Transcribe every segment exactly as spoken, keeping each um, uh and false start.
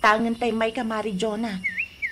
Agnanayon tay mayka, Mare Jonah.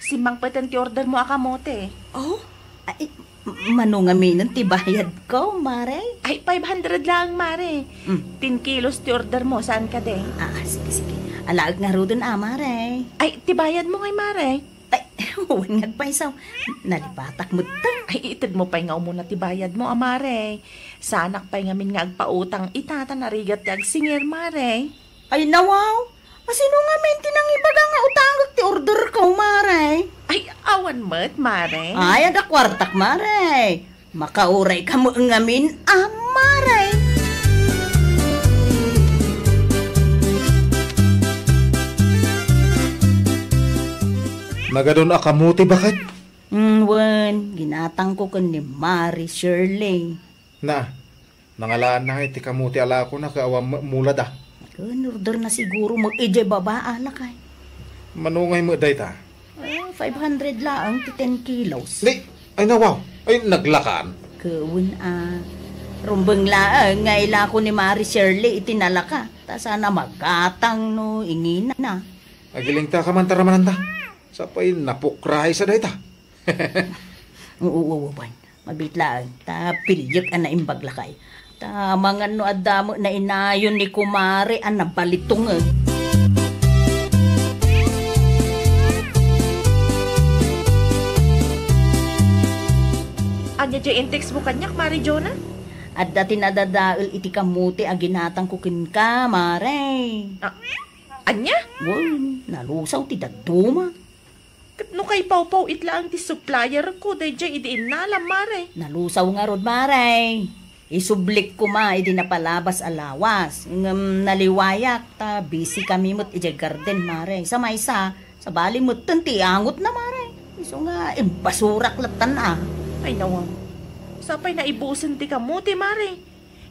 Simmangpeten ti order mo a kamote. Oh? Ay, m-, mano ngamin ti bayadko, Mare? Ay, five hundred laeng, Mare. Mm. Ten kilos ti order mo, saan kadi? Ah, ah, sige, sige. Alaek ngaruden a, Mare. Ay, ti bayad mo ngay, Mare? Ay, wen nga agpayso. Nalipatak met ta. Ay, ited mo pay nga umuna ti bayad mo a, Mare. Saanak pay ngamin nga agpautang ita ta narigat ti agsingir, Mare. Ay, nawaw. Asino ngamin ti nangibaga nga utangek ti order ko, Mare? Ay, awan met, Mare. Ay, adda kuartak, Mare. Makauray ka met ngamin a, Mare. Nagadun a kamote, baket? Mm, wen, ginatangko ken ni Mare Shirley. Na, nangalaanna ngay ti kamote a lakona ket awan met mulada. Ken orderna siguro met idiay baba a lakay. Mano ngay met dayta? Ah, five hundred laeng ti ten kilos. Di, ay nawaw, ay naglakan. Ket wen a, rumbeng laeng nga ilako ni Mare Shirley iti nalaka. Ta saan a magatang no ingina. Agilingta ka man ta ramananda. Sapay napukraysa dayta. Oo, oo, wen. Mabiit laeng, ta piliek a naimbag lakay. Ta amangan no adda met nainayon ni kumare a nabalitongek. Ania diay in-text mo kaniak, Mare Jonah? Adda ti nadadael iti kamote a ginatangko kenka, Mare. Ah, ania? Wen, nalusaw ti dadduma. Ket no kaipawpaw-it laeng ti supplierko daydiay idi innalam, Mare. Nalusaw ngarud, Mare. Isublik koma idi napalabas a lawas. Ngem naliwayak ta busy kami met idiay garden, Mare. Sa maysa, sabali metten ti angotna, Mare. Isu nga imbasurak lattan a. Ay, nawaw. Sapay naibusen ti kamote, Mare.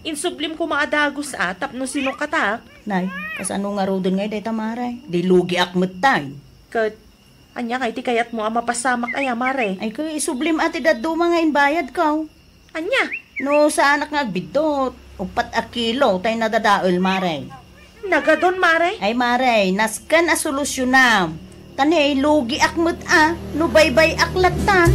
Insublim koma a dagus a tapno sinukatak. Nay, kasano ngaruden ngay dayta, Mare? Di lugiak metten. Ket Ania ngay ti kayatmo a mapasamak aya, Mare? Ay, ket isublim a ti dadduma nga imbayadko. Ania? No saanak nga agbiddut, uppat a kilo tay nadadael, Mare. Nagadun, Mare? Ay, Mare, nasken a solusyonam. Ta ne, lugiak met a, no baybay-ak lattan.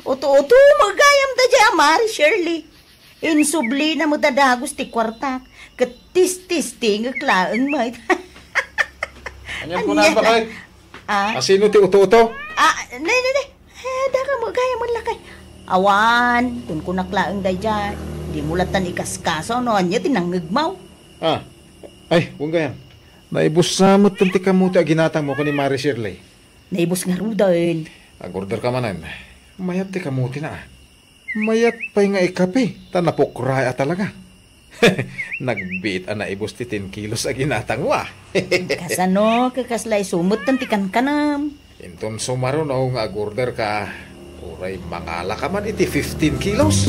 Uto-uto, magayam da dya, Mare Shirley. Insublina met a dagus ti kuartak, ket tististingek laeng met. Ania, ania kunam, bakay? Ah? Asino ti uto-uto? Ah, ne, ne, ne. Eh, daka met gayam lakay. Awan, kunkunak laeng daydiay. Dimo lattan ikaskaso no ania ti nangngegmo. Ah, ay, wen gayam. Naibussa met ti kamote a ginatangmo ken ni Mare Shirley. Naibus ngaruden. Ag-order ka manen. Mayat ti kamotena. Mayat pay nga ikape, ta napukray a talaga. Nagbiit a naibus ti ten kilos a ginatangmo, a. Kasano, ket kasla isu metten ti kankanam. Inton sumaruno nga ag-order ka, uray mangala ka man iti fifteen kilos.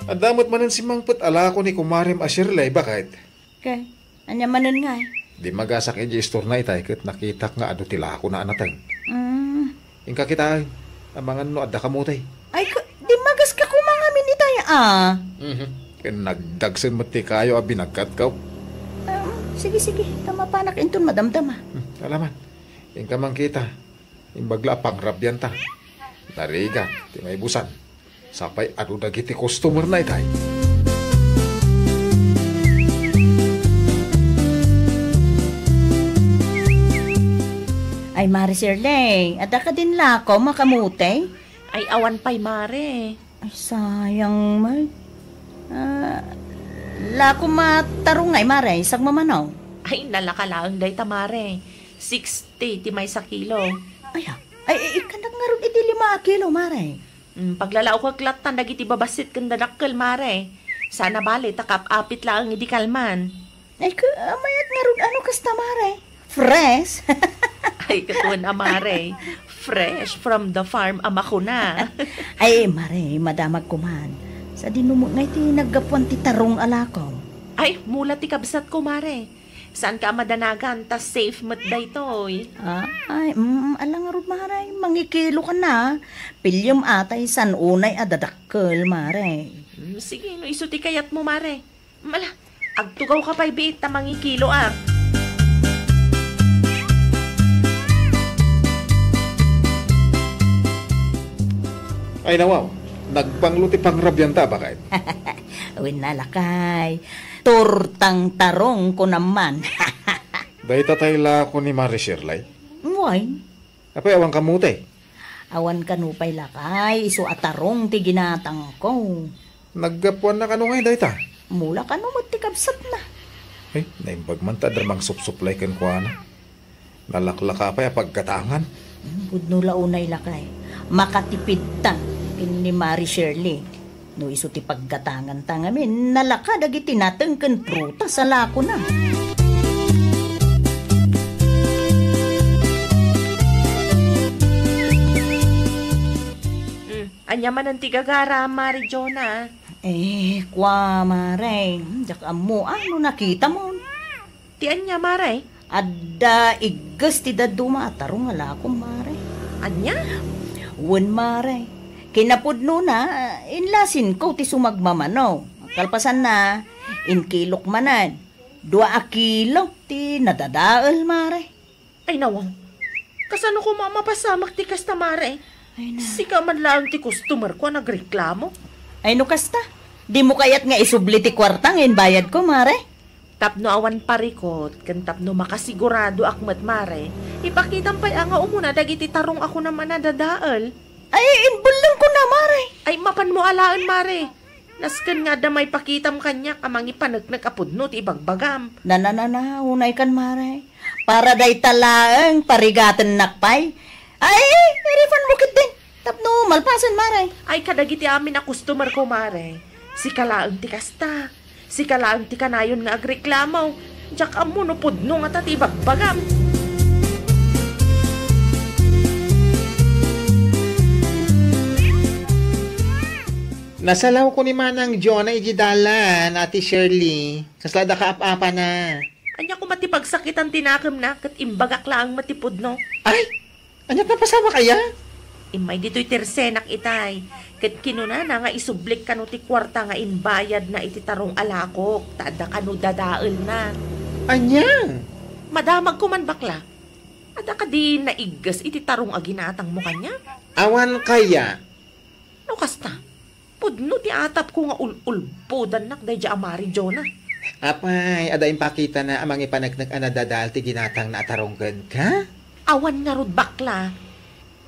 Adda met manen simmangpet a lako ni kumarem a Shirley, baket. Kay, ania manen ngay? Dimmagasak idiay istorna itay ket nakitak nga adu ti lakona a nateng. Mm. Inka kitaen, amangan no adda kamotay. Ay, ka, dimmagaska koma ngamin itay, a. Mhm. Ken nagdagsen met ti kayo a binagkatko. Um, sige, sige. Ta mapanak inton madamdama. Hmm, alaman. Inka man kita. Imbag la a pangrabianta. Narigat ti maibusan. Sapay adu dagiti customer na itay. Ay, Mare Shirley, adda kadin lako, makamote? Ay, awan pay, Mare. Ay, sayang, Mare. Ah, lako matarong ngay, Mare, isagmamano. Ay, nalaka laeng dayta, Mare. Sixty ti maysa kilo. Ay, ah. Ay, ay, ikkanak ngarud iti lima a kilo, Mare. Mm, paglalaokek lattan dagiti babassit ken dadakkel, Mare. Sana bale, ta kaap-apit laeng idi kalman. Ay, ka, mayat ngarud ano kasta, Mare? Fresh? Ay, ket wen a, Mare. Fresh from the farm a makuna. Ay, Mare, madamag ko man. Sadino met ngay ti naggapuan ti tarong a lako? Ay, mula ti kabsat ko, Mare. Saanka a madanagan, ta safe met daytoy. Ay, mm, ala ngarud, Mare. Mangikilokan na. Piliem atay saan unay a dadakkel, Mare. Mm, sige, no isu ti kayatmo, Mare. Mala, agtugawka pay biit ta mangikiloak. Ay, nawaw, nagbanglo ti pangrabianta, baket. Wen, lakay. Tortang tarong, kunam man. Dayta tay lako ni Mare Shirley? Wen. Apay, awan kamote? Awan kano pay, lakay, isu a tarong ti ginatangko. Naggapuanna kano ngay dayta? Mula kano met ti kabsatna. Ay, naimbag man ta adda mangsupsuplay kenkuana. Nalaklaka pay a paggatangan. Hmm, pudno la unay, lakay. Makatipidta ken ni Mare Shirley. No isu ti paggatanganta ngamin, nalaka dagiti nateng ken prutas a lakona. Hmm, ania manen ti gagara, Mare Jonah? Eh, kua, Mare, diak ammo a no nakitamon. Ti ania, Mare? Adda igges ti dadduma a tarong a lakom, Mare. Ania? Wen, Mare. Kinapudnona, inlasinko ti sumagmamano. Kalpasanna, inkilok manen. Dua a kilo ti nadadael, Mare. Ay, nawaw. Kasano koma a mapasamak ti kasta, Mare? Ay, na. Sika man laeng ti customerko a nagreklamo. Ay, no kasta, dimo kayat nga isubli ti kuarta nga imbayadko, Mare? Tapno awan parikut, ken tapno makasiguradoak met, Mare, ipakitam pay a nga umuna dagiti tarong a kunam a nadadael. Ay, imbullengko na, Mare. Ay, mapanmo alaen, Mare. Nasken nga adda maipakitam kaniak a mangipaneknek a pudno ti ibagbagam. Na, na, na, na, unaykan, Mare. Para dayta laeng parigatennak pay. Ay, irefundmo ketdin. Tapno malpasen, Mare. Ay, kadagiti amin a customerko, Mare. Sika laeng ti kasta. Sika laeng ti kanayon nga agreklamo. Diak ammo no pudno ngata ti ibagbagam. Nasalawko ni Manang Jonah idiay dalan, Ate Shirley. Kasla adda kaap-apana. Ania koma ti pagsakitan ti nakemna, ket imbagak laeng met ti pudno. Ay! Ania ti napasamak aya? Immay ditoy ti resenak itay, ket kinunana nga isublik kano ti kuarta nga imbayadna iti tarong a lakok, ta adda kano dadaelna. Ania? Madamagko man, bakla. Adda kadi naigges iti tarong a ginatangmo kaniak? Awan kaya. No kasta, pudno ti atapko nga ul-ulbodannak daydiay a Mare Jonah. Apay, adda impakitana a mangipaneknek a nadadael ti ginatangna a tarong kenka? Awan ngarud, bakla.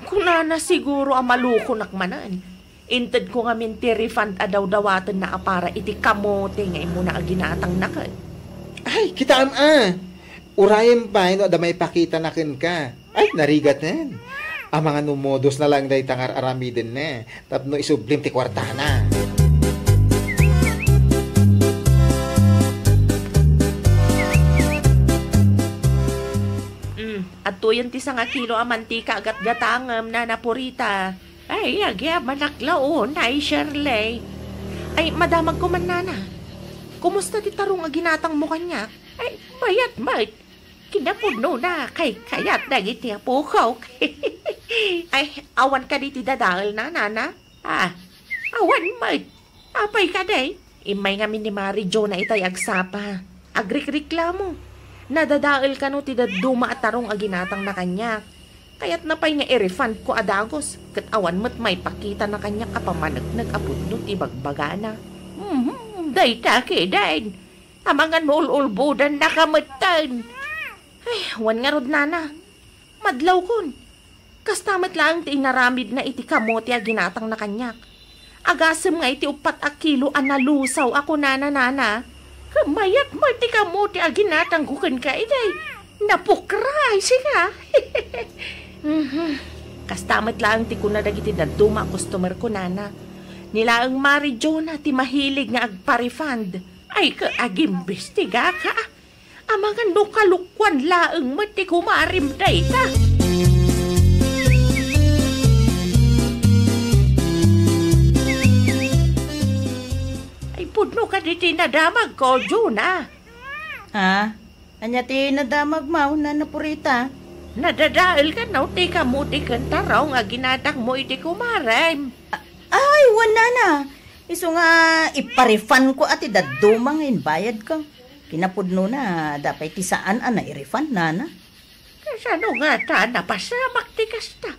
Kunana siguro a malukonak manen. Intedko ngamin ti refund a dawdawatenna a para iti kamote nga immuna a ginatangna ket. Ay, kitaem a! Urayem pay no adda maipakitana kenka. Ay, narigaten. Amangan no modosna laeng dayta nga ar-aramidenna tapno isublim ti kuartana. Mm, adtoyen ti sangakilo a mantika a gatgatangem, Nana Purita. Ay, agyamanak la unay, Shirley. Ay, madamagko man, Nana. Kumusta ti tarong a ginatangmo kaniak? Ay, mayat met. Kinapudnona, kaykayat dagiti apokok. Ay, awan kadi ti dadaelna, Nana? Ah, awan met. Apay kadi? Immay ngamin ni Mare Jonah itay agsapa. Agrikreklamo. Nadadael kano ti dadduma a tarong a ginatangna kaniak. Kayatna pay nga i-refundko a dagus, ket awan met maipakitana kaniak a pamaneknek a pudno ti ibagbagana. Mhm, dayta ketdin. Amangan no ul-ulbodannaka metten. Ay, wen ngarud, Nana. Madlawkon. Kasta met laeng ti inaramidna iti kamote a ginatangna kaniak. Agasem nga iti uppat a kilo a nalusaw a kunana, Nana, "Mayat met ti kamote a ginatangko kenka idiay. Napukray, sika." Mhm. Kasta met laeng ti kuna dagiti dadduma a customerko, Nana. Ni laeng Mare Jonah ti mahilig nga agpa-refund. Ay, ka, agimbestigaka. Amangan no kalokuan laeng met ti kumarem dayta. Ay, pudno kadi ti nadamagko, Jonah. Ha? Ania ti nadamagmo, Nana Purita? Nadadael kano ti kamote ken tarong a ginatangmo iti kumarem. Ay, wen, Nana. Isu nga ipa-refund ko a ti dadduma nga imbayadko. Kinapudnona, adda pay ti saan a nai-refund, Nana. Kasano ngata a napasamak ti kasta?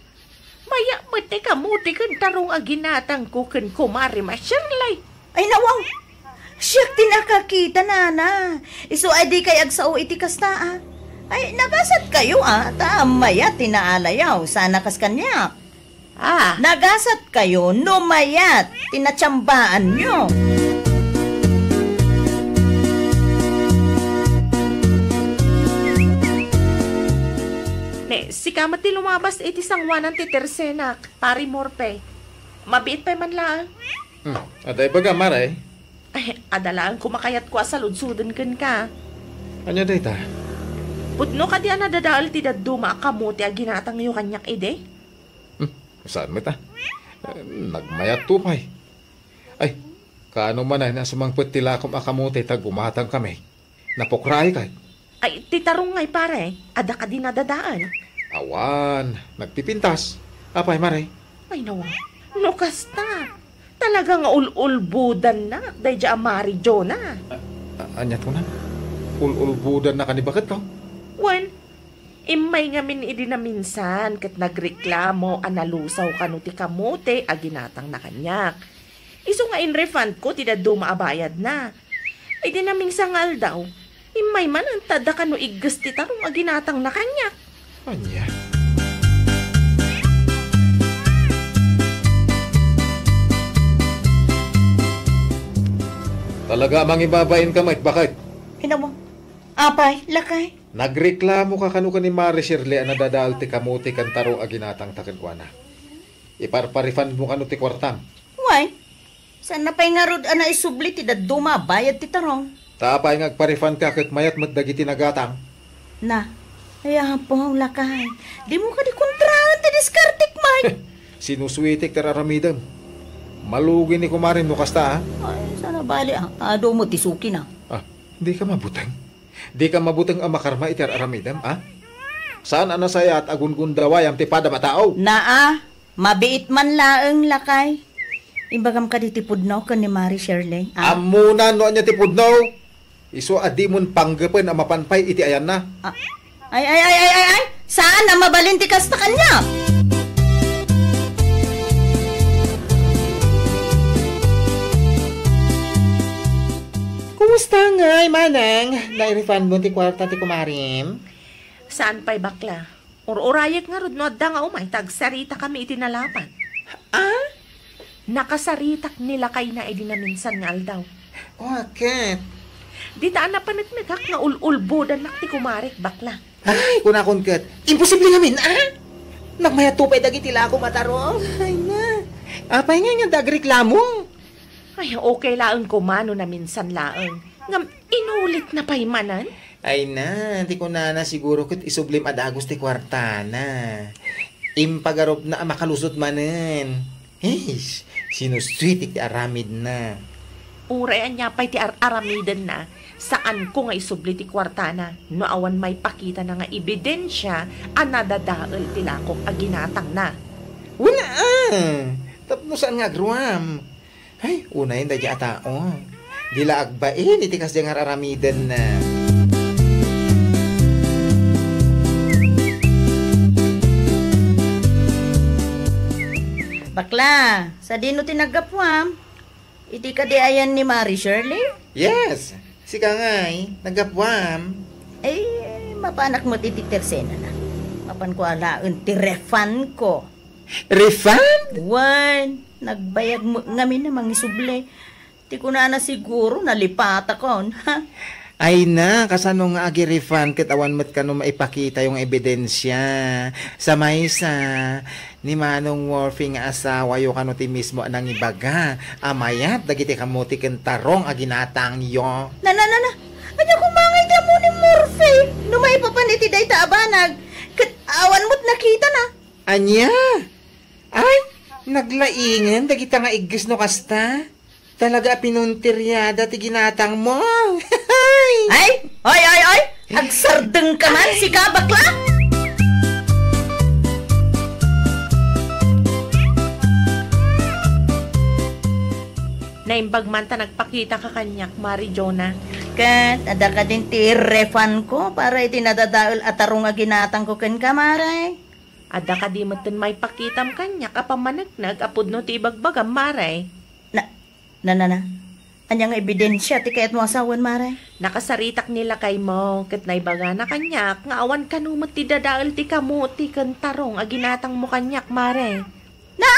Mayat met ti kamote ken tarong a ginatangko ken kumarem a Shirley. Ay, nawaw! Siak ti nakakita, Nana. Isu ay dikay agsao iti kasta, a. Ay, nagasatkayo, a. Ta mayat ti naalayo, saan a kas kaniak. Ah. Nagasatkayo no mayat ti natsiambaanyo. Ne, sika met ti lumabas iti sangoanan ti tersenak, Pari Morpe. Mabiit pay man laeng. Hmm, adda ibaga, Mare? Ay, adda laeng koma kayatko a saludsoden kenka. Ania dayta? Pudno kadi a nadadael ti dadduma a kamote a ginatangyo kaniak idi? Hmm, saan met a? Eh, nagmayatto pay. Ay, kaano manen a sumangpet ti lakom a kamote ta gumatangkami? Napukraay kay? Ay, ti tarong ngay, pare, adda kadi nadadael? Awan, nagpipintas. Apay, Mare? Ay, nawa. No kasta, talaga nga ul-ulbodannak daydiay a Mari Jona. A-, aniat kuna? Ul-ulbodannak a ni baketko? Wen, immay ngamin idi naminsan ket nagreklamo a nalusaw kano ti kamote a ginatangna kaniak. Isu nga in-refundko ti dadduma a bayadna. Idi naminsan nga aldaw, immay manen ta adda kano igges ti tarong a ginatangna kaniak. Ania? Talaga a mangibabainka met, baket? Inawang. Apay, lakay? Nagreklamoka kano ken ni Mari Shirley a nadadael ti kamote ken tarong a ginatangta kenkuana. Iparpa-refundmo kano ti kuartam. Wen, saan a pay ngarud a naisubli ti dadduma a bayad ti tarong? Ta apay nga agpa-refundka ket mayat met dagiti nagatang? Na, ay, Apo, lakay. Dimo kadi kontraen ti diskartek, Mike. Sinusuitek ti ar-aramidem. Malugi ni kumarem no kasta, a. Ay, saan a bali, a. Adu met ti sukina. A, dika mabuteng? Dika mabuteng a makarma iti ar-aramidem, a? Saan a nasayaat a gungundawayam ti padam a tao? Naa, mabiit man laeng, lakay. Imbagam kadi ti pudno ken ni Mari Shirley, a? Ammona no ania ti pudno. Isu a dimon panggepen a mapan pay iti ayanna. A, ay, ay, ay, ay, ay, ay! Saan a mabalin ti kasta kaniak? Kumusta ngay, manang? Nai-refundmo ti kuarta ti kumarem? Saan pay, bakla? Ur-urayek ngarud no adda nga umay ta agsaritakami iti nalapan. A? Nakasaritak ni lakayna idi naminsan nga aldaw. O, ket? Dita a napaneknekak nga ul-ulbodannak ti kumarek, bakla. Ay, kunakon ket, imposible ngamin, a? Nagmayatto pay dagiti lakom a tarong. Ay na. Apay ngay nga adda agreklamo? Ay, okay laeng koma no naminsan laeng. Ngem inulitna pay manen? Ay na, ti kunana siguro ket isublim a dagus ti kuartana. Impagarupna a makalusot manen. Hesh, sinusuitek ti aramidna. Uray ania pay ti ar-aramidenna, saanko nga isubli ti kuartana no awan maipakitana nga ebidensia a nadadael ti lakok a ginatangna. Wen a, tapno saan nga agruam. Ay, unayen daydiay a tao. Di la agbain iti kasdiay nga ar-aramidenna. Bakla, sadino ti naggapuam? Iti kadi ayan ni Mari Shirley? Yes, sika ngay, naggapuam. Ay, mapanak met iti tersenana. Mapanko alaen ti refundko. Refund? Wen, nagbayag met ngamin a mangisubli. Ti kunana siguro, nalipatakon. Ay na, kasano nga agi-refund ket awan met kano maipakitayo nga ebidensia? Sa maysa, ni Manong Murphy nga asawayo kano ti mismo a nangibaga a mayat dagiti kamote ken tarong a ginatangyo. Na, na, na, na. Ania koma nga iti ammo ni Murphy? No maipapan iti dayta a banag, ket awan met nakitana. Ania? Ay, naglaingen dagita nga igges no kasta. Talaga a pinunteriada ti ginatangmo. Ay, oy, oy, oy! Agsardengka man, sika, bakla! Naimbag man ta nagpakitaka kaniak, Mare Jonah. Ket adda kadin ti refund ko para iti nadadael a tarong a ginatangko kenka, Mare? Adda kadi metten maipakitam kaniak a pammaneknek a pudno ti ibagbagam, Mare? Na, na, na, na. Ania nga ebidensia ti kayatmo a sawen, Mare? Nakasaritak ni lakaymo, ket naibagana kaniak nga awan kano met ti dadael ti kamote ken tarong a ginatangmo kaniak, Mare. Na?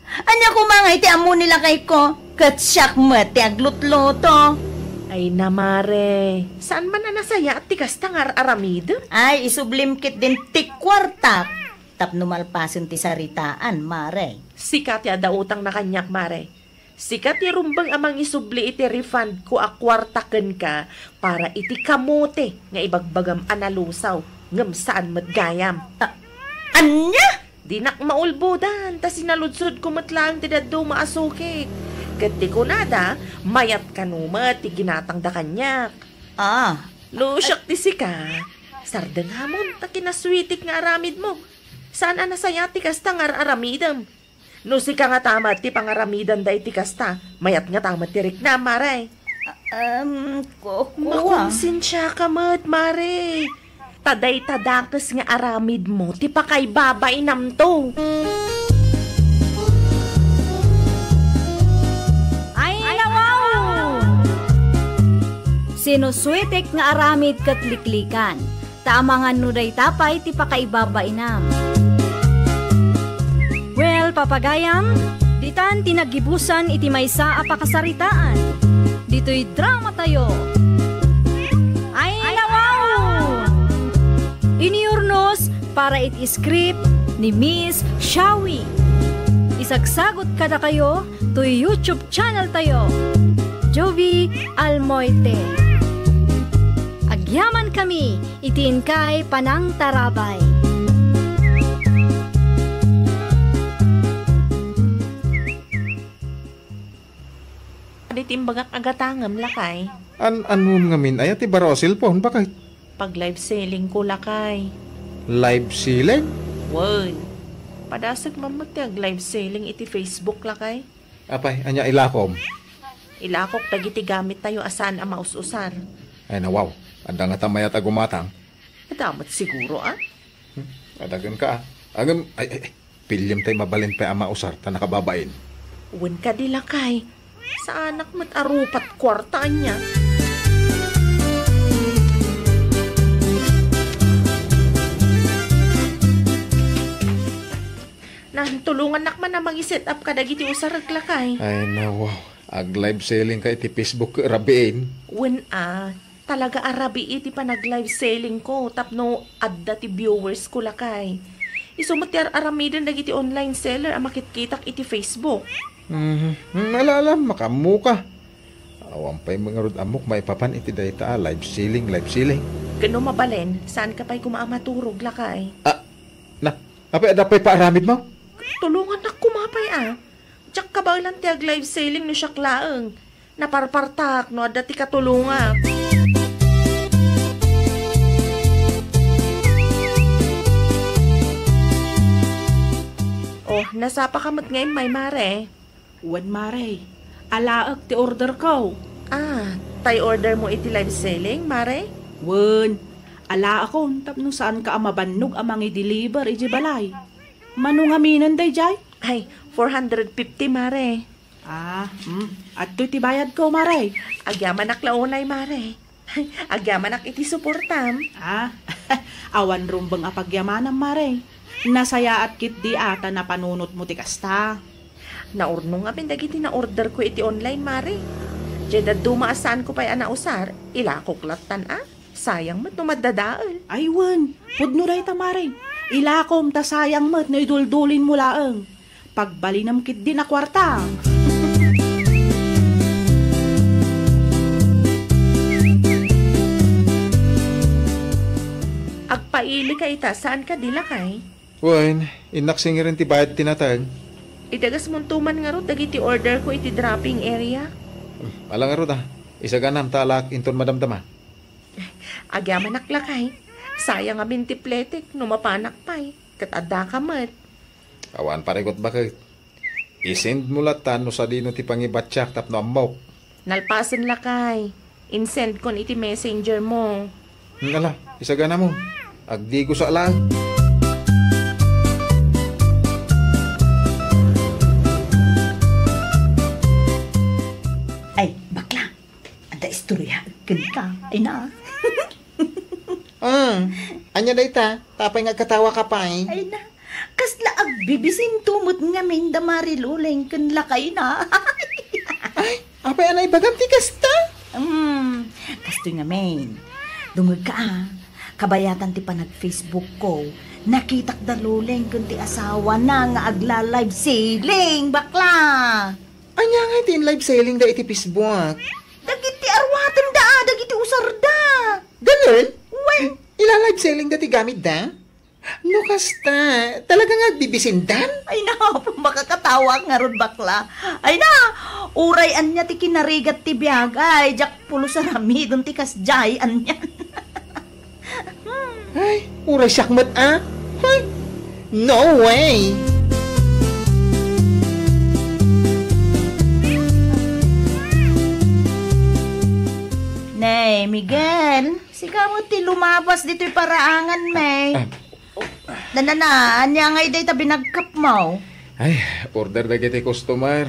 Ania koma nga iti ammo ni lakayko? Ket siak met ti aglutluto. Ay na, Mare. Saan man a nasayaat ti kasta nga ar-aramidem? Ay, isublim ketdin ti kuartak tapno malpasen ti saritaan, Mare. Sika ti adda utangna kaniak, Mare. Sika ti rumbeng a mangisubli iti refund ko a kuarta kenka para iti kamote nga ibagbagam a nalusaw ngem saan met gayam. A-, ania? Dinak maulbodan ta sinaludsodko met laeng ti dadduma a sukik. Ket ti kunada, mayat kano met ti ginatangda kaniak. Ah. No siak ti sika, sardenghamon ta kinasuitik nga aramidmo. Saan a nasayaat ti kasta nga ar-aramidem. No sika ngata met ti pangaramidanda iti kasta, mayat ngata met ti riknam, Mare. Ah, um, ko-, kua. Makonsensiaka met, Mare. Ta dayta dakes nga aramidmo ti pakaibabainamto. Ay, nawaw! Sinusuitek nga aramid ket liklikan. Ta amangan no dayta pay ti pakaibabainam. Well, papagayam, ditan ti naggibusan iti maysa a pakasaritaan. Ditoy dramatayo. Ay, nawaw! Iniurnos para iti script ni Miss Shawi. Isagsagot kadakayo toy YouTube channel tayo, Jovie Almoite. Agyaman kami iti inkay panangtarabay. Adi ti imbagak a gatangem, lakay. An-, annom ngamin aya ti baro a cellphone, bakit? Pag-live selling ko, lakay. Live selling? Wen. Padasek man met ti ag-live selling iti Facebook, lakay. Apay, ania ilakom? Ilakok dagiti gamit tayo a saan a maus-usar. Ay, nawaw. Adda ngata mayat a gumatang? Adda met siguro, a? Hmm, adagen ka, a. Ngem, ay, ay, ay, piliem tay mabalin pay a mausar ta nakababain. Wen kadi, lakay. Saanak met a rupat kuarta ania. Nan, tulongannak man a mangi-set up kadagiti usarek, lakay. Ay, nawaw. Ag-live selling ka iti Facebook, rabiin? Wen a, talaga a rabii ti panag-live selling ko tapno adda ti viewers ko, lakay. Isu met ti ar-aramiden dagiti online seller a makitkitak iti Facebook. Mhm. Hmm, ala, ala, makaammo ka. Awan pay ngarud ammok maipapan iti dayta a live selling, live selling. Ken no mabalin, saan ka pay koma a maturog, lakay. Ah, na, apay adda pay paaramidmo? Tulongannak koma pay a. Diak kabaelan ti ag-live selling no siak laeng. Naparpartak no adda ti katulongak. Oh, nasapa ka met nga immay, Mare? Wen, Mare. Alaek ti order ko. Ah, tay order mo iti live selling, Mare? Wen, alaekon tapno saan ka a mabannog a mangi-deliver iti balay. Mano ngaminen daydiay? Ay, four hundred fifty, Mare. Ah, hmm. Adtoy ti bayadko, Mare. Agyamanak la unay, Mare. Agyamanak iti suportam. Ah, awan rumbeng a pagyamanam, Mare. Nasayaat ketdi a ta napanunotmo ti kasta. Naurnong ngamin dagiti na-order ko iti online, Mare. Diay dadduma a saan ko pay a nausar, ilakok lattan a. Sayang met no maddadael. Ay wen, pudno dayta, Mare. Ilakom ta sayang met no iduldulinmo laeng. Pagbalinem ketdi a kuarta. Agpaili ka ita, saan kadi, lakay? Wen, innak singiren ti bayad ti nateng. Idagasmonto man ngarud dagiti order ko iti dropping area. Hmm, ala ngarud a. Isaganam ta alaek inton madamdama. Agyamanak lakay. Sayang amin ti pletek no mapanak pay. Ket addaka met. Awan parikut baket. I-send mo latan no sadino ti pangibatiak tapno ammok. Nalpasen lakay. In-send kon iti messenger mo. Hmm, ala, isagana mo. Agdigosa laeng. Ay, bakla. Adda istorya kenka. Ay na. Ah, ania dayta? Tapay nga agkatawa ka pay? Ay na. Kasla agbibisinto met ngamin da Mari Luleng ken lakayna. Ay, apay a naibagam ti kasta? Hmm, kastoy ngamin. Dumngegka a, kabayatan ti panag-Facebook ko, nakitak da Luleng ken ti asawana nga agla-live selling, bakla. Ania ngay ti in-live selling da iti Facebook? Dagiti arwaten da, dagiti usar da. Ganun? Wen. Ila-live selling da ti gamit da? No kasta, talaga nga agbibisindan? Ay na, makakatawa ngarud bakla. Ay na, uray ania ti kinarigat ti biag, ay, diak pulos aramiden ti kasdiay, ania. Ay, uray siak met a? Ay, no way! Nay, Miguel, sika met ti lumapas ditoy paraangan, may. Ah, Na, na, na, ania ngay dayta binagkapmo? Ay, order dagiti customer.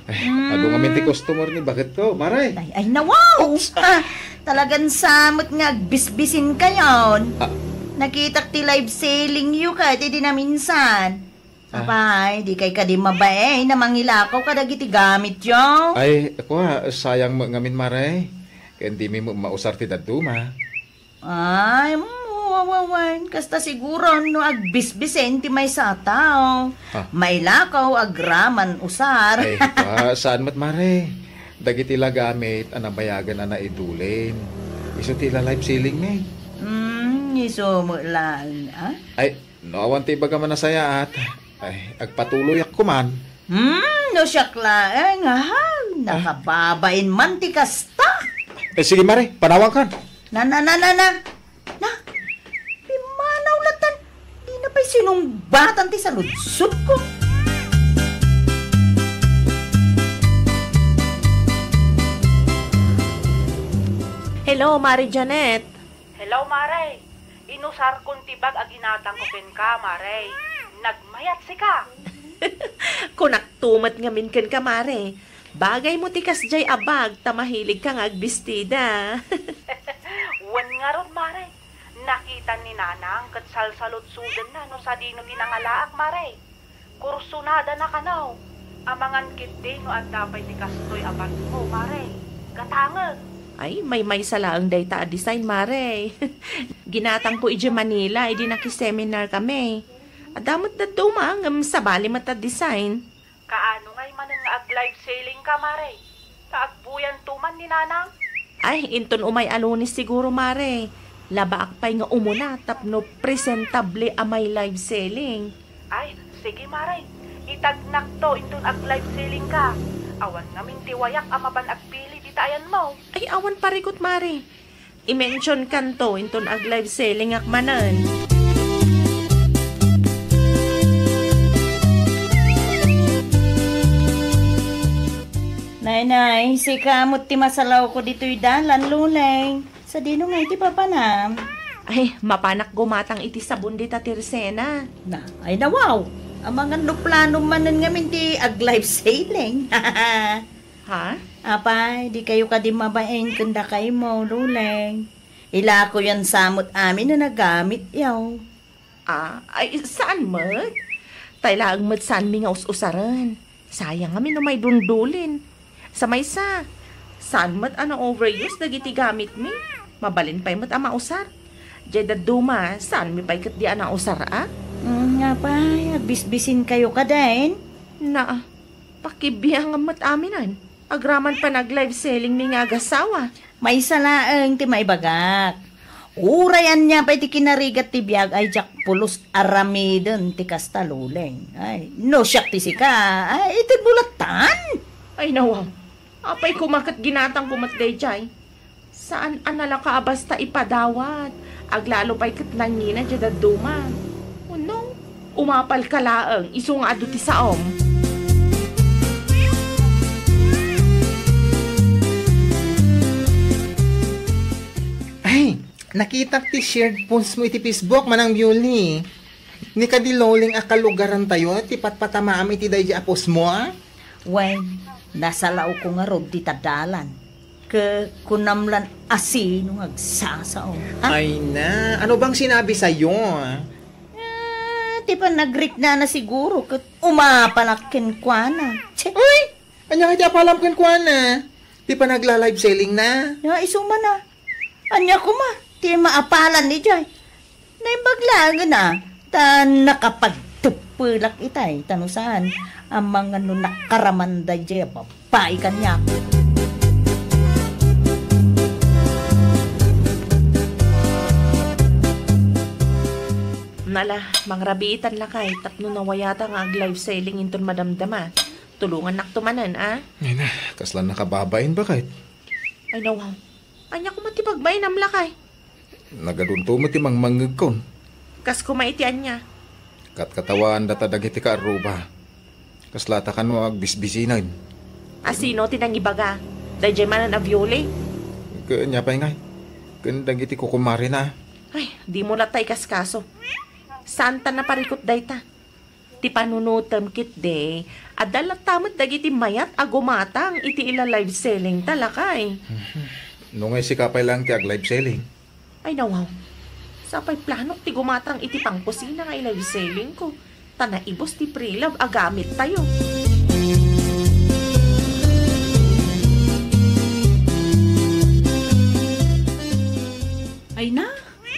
Ay, adu ngamin ti customer ni baketko, Mare. Ay, ay, na, wow! Oops! Ah, talagan sa met nga agbisbisinkayon. Ah. Nakitak ti live selling yo ket idi naminsan. Ah. Apay, dikay kadi mabain a mangilakaw kadagiti gamityo? Ay, kua, sayang met ngamin, Mare. Ken dimi met mausar ti dadduma. Ay, mm, wawawen. Kasta siguro no agbisbisen ti maysa a tao. Ah. Mailakaw agraman usar. Ay, ah, saan met, Mare? Dagiti la gamit a nabayagan a naidulin. Isu ti ila-live selling mi. Mm, isu met laeng, ah? Ay, no awan ti ibagam a nasayaat, ay, agpatuloyak koman. Hmm, no siak laeng, aha, nakababain man ti kasta. Eh, sige, Mare, panawankan. Na, na, na, na, na. Na, pimmanaw latan. Di na pay sinungbatan ti saludsodko. Hello, Mare Janet. Hello, Mare. Inusarkon ti bag a ginatangko kenka, Mare. Nagmayat sika. Kunakto met ngamin kenka, Mare. Bagaymo ti kasdiay a bag ta mahiligka nga agbistida. Wen ngarud, Mare. Nakitan ni Nanang ket salsaludsodenna no sadino ti nangalaak, Mare. Kursunadana kano. Amangan ketdi no adda pay ti kastoy a bagmo, Mare. Gatangek. Ay, maymaysa laeng dayta a design, Mare. Ginatangko idiay Manila idi naki-seminar kami. Adda met dadduma ngem sabali met a design. Kaano ngay manen nga ag-live selling ka, Mare? Ta agbuyanto man ni Nanang? Ay, inton umay a Lunes siguro, Mare. Labaak pay nga umuna tapno presentable a may live selling. Ay, sige, Mare. Itagnakto inton ag-live selling ka. Awan ngamin ti wayak a mapan agpili dita ayanmo. Ay, awan parikut, Mare. I-mention kanto inton ag-live selling ak manen. Nay, nay, sika met ti masalawko ditoy dalan, Luleng. Sadino ngay ti papanam? Ay, mapanak gumatang iti sabon dita Tirsena. Na, ay na, wow! Amangan no plano manen ngamin ti ag-live selling. Ha? Apay, dikayo kadi mabain ken dakaymo, Luleng. Ilakoyan sa met amin a nagamit, yaw. Ah, ay, saan met? Tay laeng met saanmi nga us-usaren. Sayang amin no may dundulin. Sa maysa, saan met a na-overuse dagiti gamitmi? Mabalin pay met a mausar. Diay dadduma, saanmi pay ketdi a nausar, a? Mm, nga pay, agbisbisin kayo kadin? Na, pakibiangan met aminan. Agraman panag-live selling mi nga agasawa. Maysa laeng ti maibagak. Uray ania pay ti kinarigat ti biag ay diak pulos aramiden ti kasta, Luleng. Ay, no siak ti sika, ay, itedmo latan. Ay, nawa. Apay koma ket ginatangko met daydiay. Saan a nalaka a basta ipadawat. Aglalo pay ket nangina diay dadduma. Wenno, umapalka laeng isu nga adu ti saom. Ay, nakitak ti shared post mo iti Facebook, Manang Bioli. Ni kadi Loling a kalugarantayo ti patpatamaam iti daydi a post mo, a? Wen, nasalaoka ngarud dita dalan. Ket kunam lan a sino nga agsasao. Ah? Ay na, ano bang sinabi sa'yo? Ah, ti panagriknana siguro ket umapalak kenkuana. Che. Uy! Ania nga ti apalam kenkuana? Ti panagla-live selling na? Ya, isu man a. Ania koma ti maapalan idiay? Naimbag laengen a, ta nakapagteppelak itay, ta no saan, amangan no nakaramanda idiay a babai kaniak. Nala, mangrabiitan lakay, tapno nawayata nga ag-live selling inton madamdama. Tulongannakto manen, a? Ay na, kasla nakababain ba kayt? Ay, nawaw. Ania koma ti pagbainam lakay? Nagadunto met ti mangmangngegkon. Kas koma iti ania? Katkatawaandata dagiti kaarruba. Kaslata kano agbisbisinen. A sino ti nangibaga? Daydiay manen a Viole? Ken ania pay ngay? Ken dagiti kukumarena. Ay, dimo latta ikaskaso. Saanta naparikut dayta. Ti panunotem ketdi, adda latta met dagiti mayat a gumatang iti ila-live selling ta lakay. No ngay sika pay laeng ti ag-live selling? Ay, nawaw. Sapay planok ti gumatang iti pangkusina nga i-live selling ko. Ta naibus ti pre-love a gamittayo. Ay na,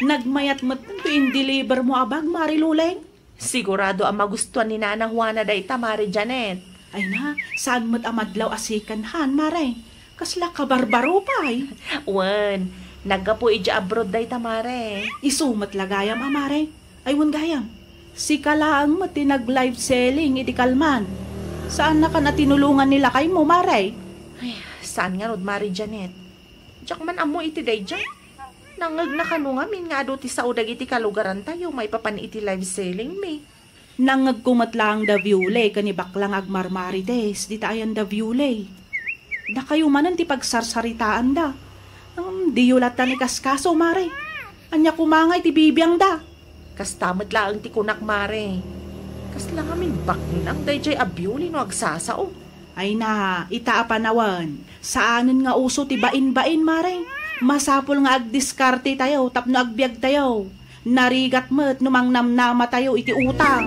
nagmayat met to in-deliver mo a bag, Mari Luleng. Sigurado a magustuan ni Nana Juana dayta, Mari Janet. Ay na, saan met a madlaw a second hand, Mare? Kasla kabarbaro pay. Wen, naggapu idiay abroad dayta, Mare. Isu met la gayam a, Mare. Ay, wen gayam. Sika laeng met ti nag-live selling idi kalman. Saannakan a tinulongan ni lakaymo, Mare? Ay, saan ngarud, Mari Janet. Diak man ammo iti daydiay. Nangngegna kano ngamin nga adu ti sao dagiti kalugarantayo maipapan iti live selling mi. Nangngegko met laeng da Viole ken ni Bakla nga agmarmarites dita ayan da Viole. Dakayo manen ti pagsarsaritaanda. Ngem diyo latta ikaskaso, Mare. Ania koma nga iti bibiangda? Kasta met laeng ti kunak, Mare. Kasla ngamin baknang daydiay a Viole no agsasao. Ay na, ita a panawen, saanen nga uso ti bain-bain, Mare. Masapul nga agdiskartetayo tapno agbiagtayo. Narigat met no mangnamnamatayo iti utang.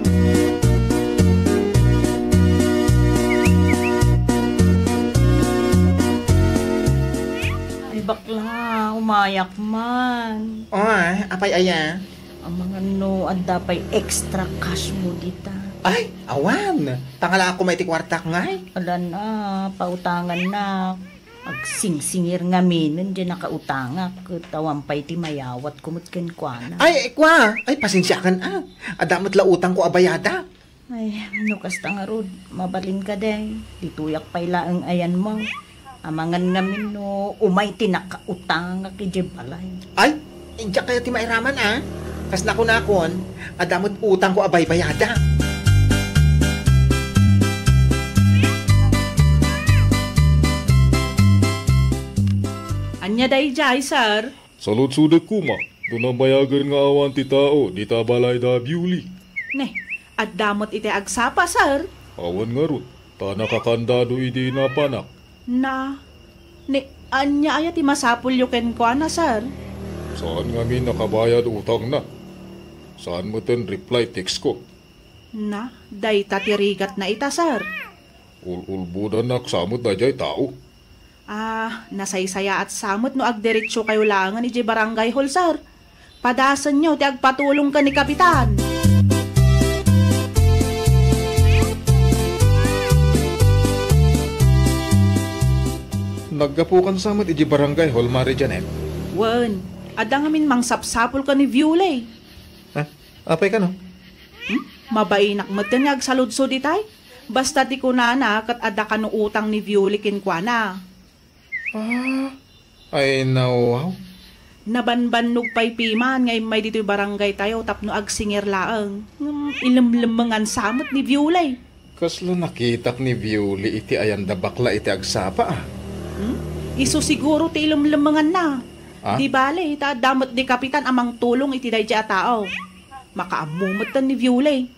Ay, bakla, umayak man. Oh, apay aya? Amangan no adda pay extra cash mo dita. Ay, awan. Tangala ako may ti kuartak ngay. Ala na, pautangannak. Agsingsingir ngaminen diay nakautangak, ket awan pay ti mayawatko met kenkuana. Ay, kua! Ay, pasensiakan, a. Adda met la utangko a bayada. Ay, no kasta ngarud, mabalin kadi, ditoyak pay laeng ayanmo. Amangan ngamin no umay ti nakautangak idiay balay. Ay, diak kayat ti mairaman, a. Kas nakunakon, adda met utangko a baybayada. Ania daydiay, sir? Saludsodek koma, no namayagen nga awan ti tao dita balay da Biuli. Ne, adda met iti agsapa, sir. Awan ngarud, ta nakakandado idi napanak. Na, ni, ania aya ti masapulyo kenkuana, sir? Saan ngamin a kabayad utangna. Saan meten reply text ko. Na, dayta ti rigatna ita, sir. Ul-ulbodannak sa met daydiay tao. Ah, nasaysayaat sa met no agdiretso kayo laengen idiay barangay hall, sir. Padasenyo ti agpatulong ken ni Kapitan. Naggapukan sa met idiay barangay hall, Mari Janet? Wen, adda ngamin mangsapsapul ken ni Violay. Ha? Apay kano? Hmm? Mabainak met ken nga agsaludsod itay. Basta ti kunana ket adda kano utang ni Violay kenkuana. Ah, Ay, nawaw. Nabanbannog pay piman nga immay ditoy barangay tayo tapno agsingir laeng. Ngem ilemlemengan sa met ni Violay. Kasla nakitak ni Violi iti ayanda bakla iti agsapa, a? Hmm? Isu siguro ti ilemlemenganna. Ah? Di bale, ta adda met di kapitan a mangtulong iti daydi a tao. Makaammo metten ni Violi.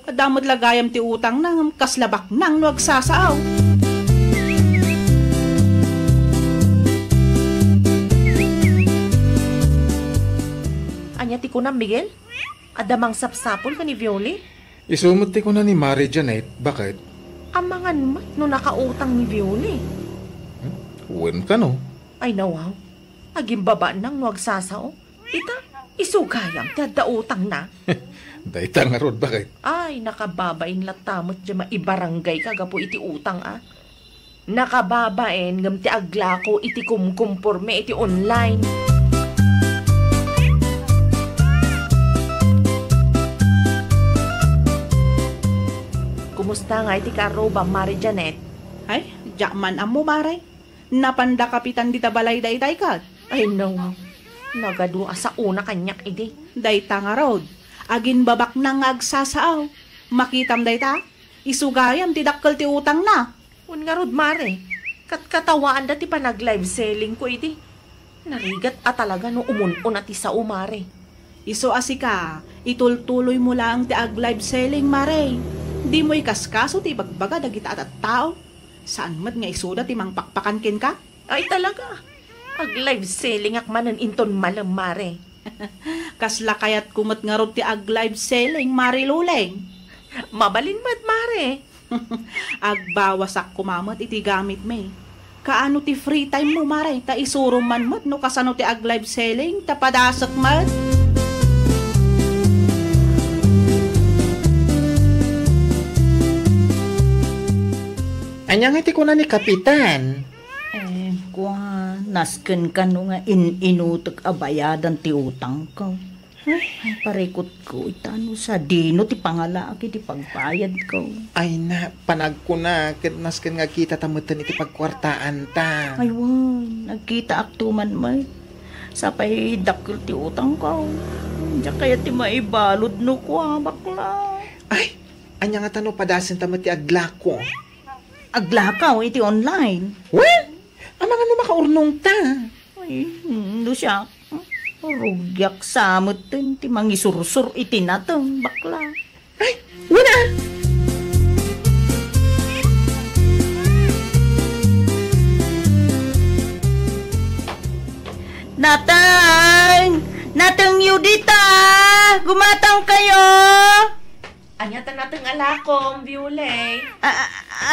Adda met la gayam ti utangna, ngem kasla baknang no agsasaaw. Ania ti kunam, Miguel? Adda mangsapsapul ken ni Violi? Isu met ti kuna ni Mare Janet, baket? Amangan met no nakautang ni Violi. Hmm? Wen kano? Ay, nawaw. Agimbabannang no agsasao. Ita, isu gayam ti adda utangna. Dayta ngarud, baket? Ay, nakababain latta met diay maibaranggayka gapu iti utang, a. Nakababain ngem ti aglako iti kumkumporme iti online. Kumusta ngay ti kaarrubam, Mare Janet? Ay, diak man ammo, Mare. Napanda kapitan dita balay daytay ket? Ay, no. Nagadu a saona kaniak idi. Dayta ngarud, agimbabaknang nga agsasaaw. Makitam dayta? Isu gayam ti dakkel ti utangna. Wen ngarud, Mare, katkatawaanda ti panag-live selling ko idi. Narigat a talaga no umun-una ti sao, Mare. Isu a sika, itultuloy mo laeng ti ag-live selling, Mare. Dimo ikaskaso ti ibagbaga dagita a tattao. Saan met nga isuda ti mangpakpakan kenka? Ay, talaga. Ag-live selling ak manen inton malem, Mare. Kasla kayatko met ngarud ti ag-live selling, Mare Luleng. Mabalin met, Mare. Agbawasak koma met iti gamitmi. Kaano ti free time mo, Mare, ta isurom man met no kasano ti ag-live selling, ta padasek met. Ania nga ti kuna ni Kapitan? Eh, kua, nasken kano nga in-inutek a bayadan ti utangko. Ay, parikutko, ita no sadino ti pangalaak iti pagbayadko. Ay na, panagkuna, ket nasken nga agkitata metten iti pagkuartaanta. Ay, wen, nagkitaakto man met. Sapay dakkel ti utangko. Diak kayat ti maibalud no kua, bakla. Ay, ania ngata no padasenta met ti aglako? Aglakaw iti online? Wen, amangan no makaurnongta. Ay, hmm, no siak, rugiak sa metten ti mangisursor iti nateng, bakla. Ay, wen a! Nateng! Natengyo dita! Gumatangkayo! Ania ta nateng a lakom, Violeng? A, a,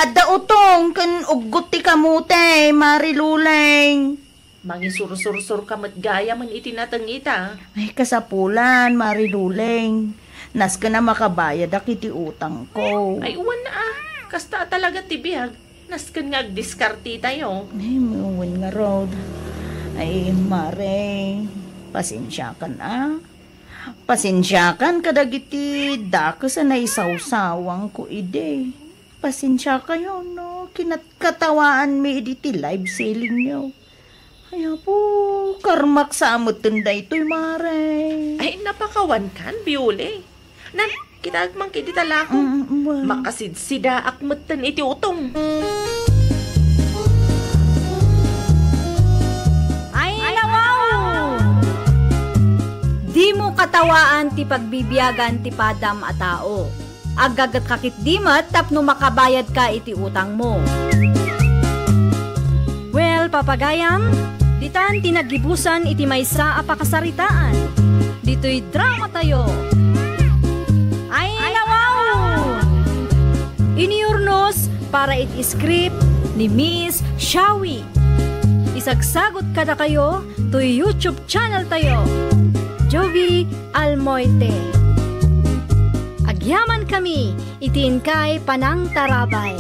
adda utong ken uggot ti kamote, Mari Luleng. Mangisursursurka met gayamen iti nateng ita. Ay, kasapulan, Mari Luleng. Nasken a makabayadak iti utangko. Ay, wen a. Kasta a talaga ti biag. Nasken nga agdiskartitayo. Ay, wen ngarud. Ay, Mare, pasensiakan a. Pasensiakan kadagiti dakes a naisawsawangko idi. Pasensiakayo no kinat-, katawaanmi idi ti live sellingyo. Ay, apo, karmak sa metten daytoy, Mare. Ay, napakawankan, Biole. Nan, kitaek man kidi talakom. Mm, mm, mm. Makasidsidaak metten iti utong. Ay, nawaw! Dimo katawaan ti pagbibiagan ti padam a tao. Aggagetka ketdi met tapno makabayadka iti utangmo. Well, papagayam, ditan ti naggibusan iti maysa a pakasaritaan. Ditoy dramatayo. Ay, nawaw! Inurnos para iti script ni Miss Shawi. Isagsagot kadakayo toy YouTube channel tayo, Jovi Almoite. Agyamankami iti inkay panangtarabay.